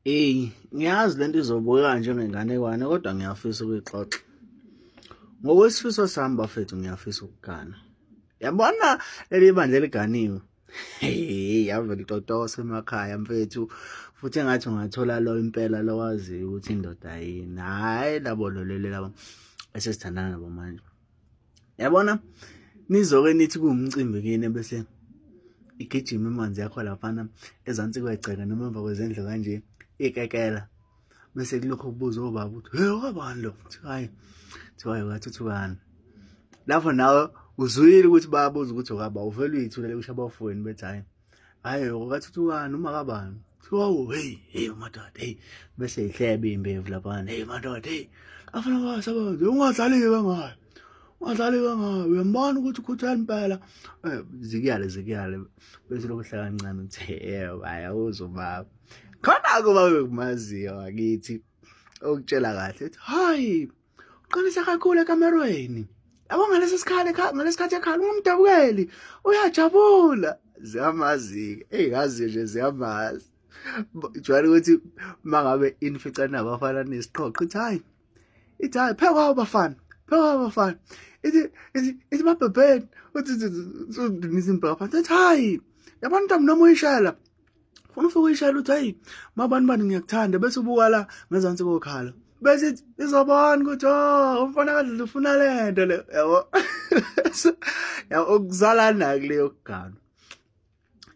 Eyi, ngiyazi lento izobukeka njengenganekwane kodwa ngiyafisa ukuyixoxa. Ngokwesifiso sami bafethu ngiyafisa ukugana. Yabona leli bandla eliganiwe. Hey, ave litotosa emakhaya mfethu. Futhi engathi ungathola lo impela lo waziyo ukuthi indoda yini. Hhayi labo lolele labo esesithandana nabo manje. Yabona nizoke nithi kuwumcimbi kini bese igijima imanzi yakho laphana ezansi kwegceke noma emva kwezindlu kanje ikekela bese kulokhu kubuza obaba ukuthi hey okabani lo kuthiwa hayi kuthiwa hayi wathuthukani lapho nawe uzwile ukuthi bayabuza ukuthi okaba uvele uyithulele kusho abafowenu bethi hhayi Hayi okathuthukani uma kabani. Kuthiwa hey hey madoda hey bese ihlebe imbevu laphana hey madoda hey afana basebenze ungadlali kangaka. Ungadlali kangaka uyambona ukuthi ukhuthele impela. Eh zikuyale zikuyale bese lokhu hlala kancane uthi yebo hayi awuzwa baba. Khona kuba bekumaziyo akithi okutshela kahle uthi hayi Uqinisa kakhulu ekamerweni. Yabo ngalesi sikhala ngalesikhathi ekhala ungumdabukeli. Uyajabula. Ziyamazi-ke. Eyi ngazi nje ziyamazi. Jwayele ukuthi uma ngabe inifica nabafana nesiqhoqho ithi hayi ithi hayi phekwa abafana phekwa abafana ithi ithi ithi babhebheni uthi uthi imbheka phansi ithi hayi yabona ntombi noma uyishaya lapha Ufuna ufike uyishayela uthi hayi mabani bani ngiyakuthanda bese ubuka la ngezansi kokhala. Bese ithi izobona ukuthi oh umfana kadlula ufuna lento le yabo. Yabo ukuzalana kuleyo kugana.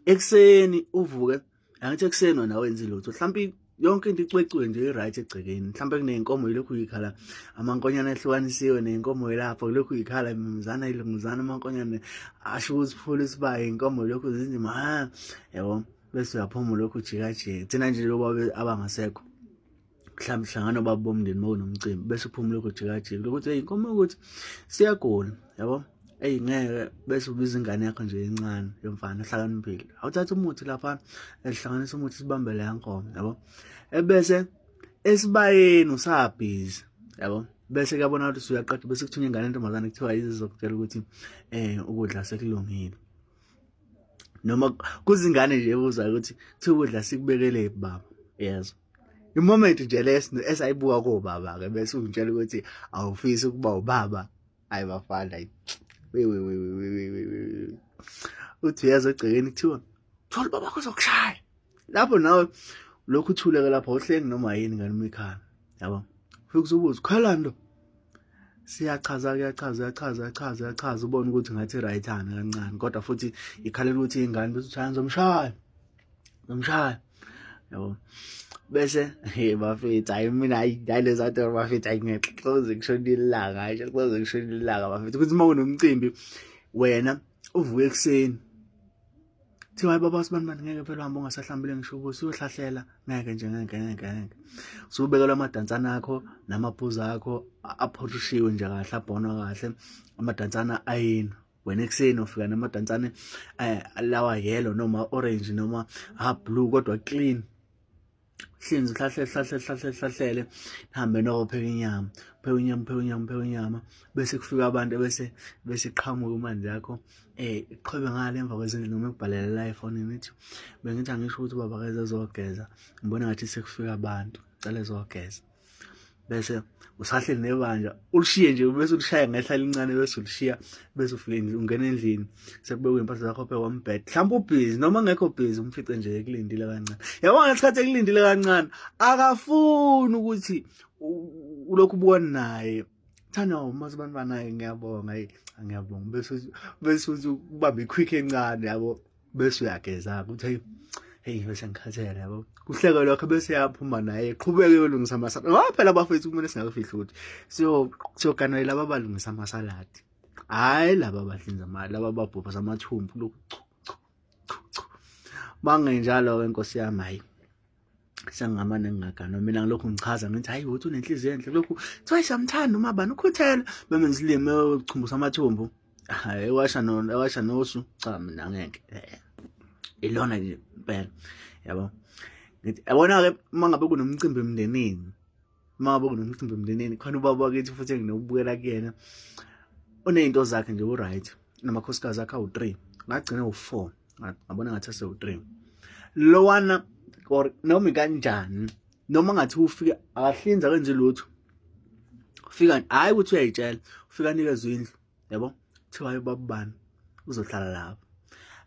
Ekuseni uvuke angithi ekuseni wena wenzi lutho mhlawumbe yonke into icwecwe nje i-right egcekeni mhlawumbe kuney'nkomo yilokhu yikhala amankonyane ehlukanisiwe ney'nkomo yilapho yilokhu yikhala imimuzana ilunguzana amankonyane asho ukuthi phula isibayi iy'nkomo yilokhu zinzima ha yabo bese uyaphuma lokhu ujikajika thina nje lobo abangasekho mhlawumbe hlangana obaba bomndeni uma kunomcimbi bese uphuma lokhu ujikajika lokuthi eyi inkomo ukuthi siyagula yabo eyi ngeke bese ubiza ingane yakho nje encane yomfana ohlakaniphile awuthatha umuthi lapha ehlanganisa umuthi sibambe leya nkomo yabo ebese esibayeni usabhizi yabo bese kuyabona ukuthi usuyaqeda bese kuthunywa ingane entombazane kuthiwa izizokutshela ukuthi ukudla sekulungile noma kuzingane nje ebuzwa ukuthi kuthiwa ukudla sikubekele baba yezwa imoment nje lesi esayibuka kobaba ke bese ungitshela ukuthi awufisi ukuba ubaba hayi bafana hayi we we we we we we uthi uyeza egcekeni kuthiwa thola ubaba wakho uzokushaya lapho nawe lokhu uthuleke lapho awuhlengi noma yini ngani uma ikhala yabo ufike usubuza ukhalani lo siyachaza kuyachaza uyachaza uyachaza uyachaza ubone ukuthi ngathi right ana kancane kodwa futhi ikhalela ukuthi ingane bese uthi ngizomshaya ngomshaya yabo bese hey bafethu hayi mina hayi hayi leza nto bafethu hayi ngeke kuze kushone ilanga hayi kuze kushone ilanga bafethu ukuthi uma kunomcimbi wena uvuke ekuseni kuthiwa hayi baba sibani bani ngeke phela uhambe ungasahlambile ngisho ubuso uyohlahlela ngeke nje ngeke ngeke ngeke usubekelwa amadansana akho namaphuzu akho apholishiwe nje kahle abhonwa kahle amadansana ayini wena ekuseni ufika namadansane eh, lawa yellow noma orange noma ha blue kodwa clean hlinze hlahle hlahle hlahle hlahlele nihambe nopheka inyama pheka inyama pheka inyama pheka inyama bese kufika abantu bese bese qhamuka umanzi yakho eh iqhwebe ngale emva kwezindlu noma ikubhalela la efonini ithi bengithi angisho ukuthi ubaba keze ezogeza ngibona ngathi sekufika abantu cela ezogeza bese usahleli nebandla ulishiye nje bese ulishaya ngehla elincane bese ulishiya bese ufike ungena endlini sekubekwe impahla zakho phe wambhede mhlawumbe ubhizi noma ngekho bhizi umfice nje ekulindile kancane yabo ngesikhathi ekulindile kancane akafuni ukuthi ulokhu ubona naye thanda uma sibantu banaye ngiyabonga hey ngiyabonga bese bese uthi ubambe iquick encane yabo bese uyageza ukuthi hey hey bese ngikhathele yabo kuhleke lokho bese yaphuma naye qhubeke yolungisa amasaladi ngoba phela abafethu kumele singakufihli ukuthi siyo siyoganela laba abalungisa amasaladi hhayi laba abahlinza imali laba ababhubha samathumbu lokhu chu chu chu chu bangenjalo-ke nkosi yami hhayi sengingamane ngingaganwa mina ngilokhu ngichaza ngithi hayi ukuthi unenhliziyo enhle lokhu kuthiwa siyamthanda umabani ukhuthele bemenza isilimi echumbusa amathumbu hayi ewasha no ewasha nosu cha mina ngeke eh, ilona nje impela yabo ngithi yabona ke uma ngabe kunomcimbi emndenini uma ngabe kunomcimbi emndenini khona ubaba wakithi futhi enginokubukela kuyena uney'nto zakhe nje u-right namakhosikazi akhe awu-three ngagcina u-four ngabona ngathi asewu-three lowana Or noma kanjani, noma ngathi ufika akahlinza kwenze lutho. Ufika hayi ukuthi uyayitshela, ufika anikezwe indlu, yabo? Kuthiwa hayi ubaba ubani uzohlala lapho.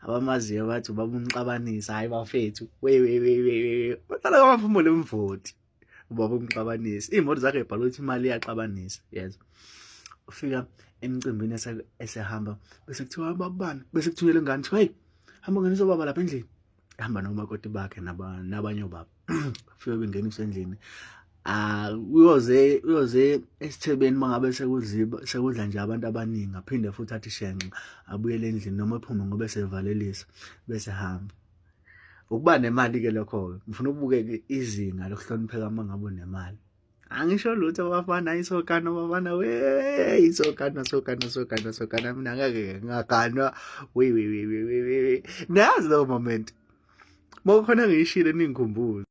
Abamaziyo bathi ubaba umxabanisa, hayi bafethu. We we we we. Uhlala kwaMaphumulo emvoti. Ubaba umxabanisi iy'moto zakhe ibhalwe ukuthi imali iyaxabanisa, yes. Ufika emcimbini esehamba bese kuthiwa babani, bese kuthunyelwa ingane kuthiwa hey, hamba ngenisa ubaba lapha endlini. Hamba nomakoti bakhe nabanye obaba, fike bengeniswa endlini. Ah, uyoze esithebeni mangabe sekudliba sekudla nje abantu abaningi, aphinde futhi athi shenxe abuyele endlini noma ephume ngoba esevalelisa bese hamba. Ukuba nemali ke lokho-ke, ngifuna ukubukeka izinga lokuhlonipheka uma ngabe unemali. Angisho lutho bafana, isokana bafana, we isokana sokana sokana sokana, mina ngeke ngaganwa, we we we we we. Nazi leyo moment. Mawukhona ngiyishilo ningikhumbuze.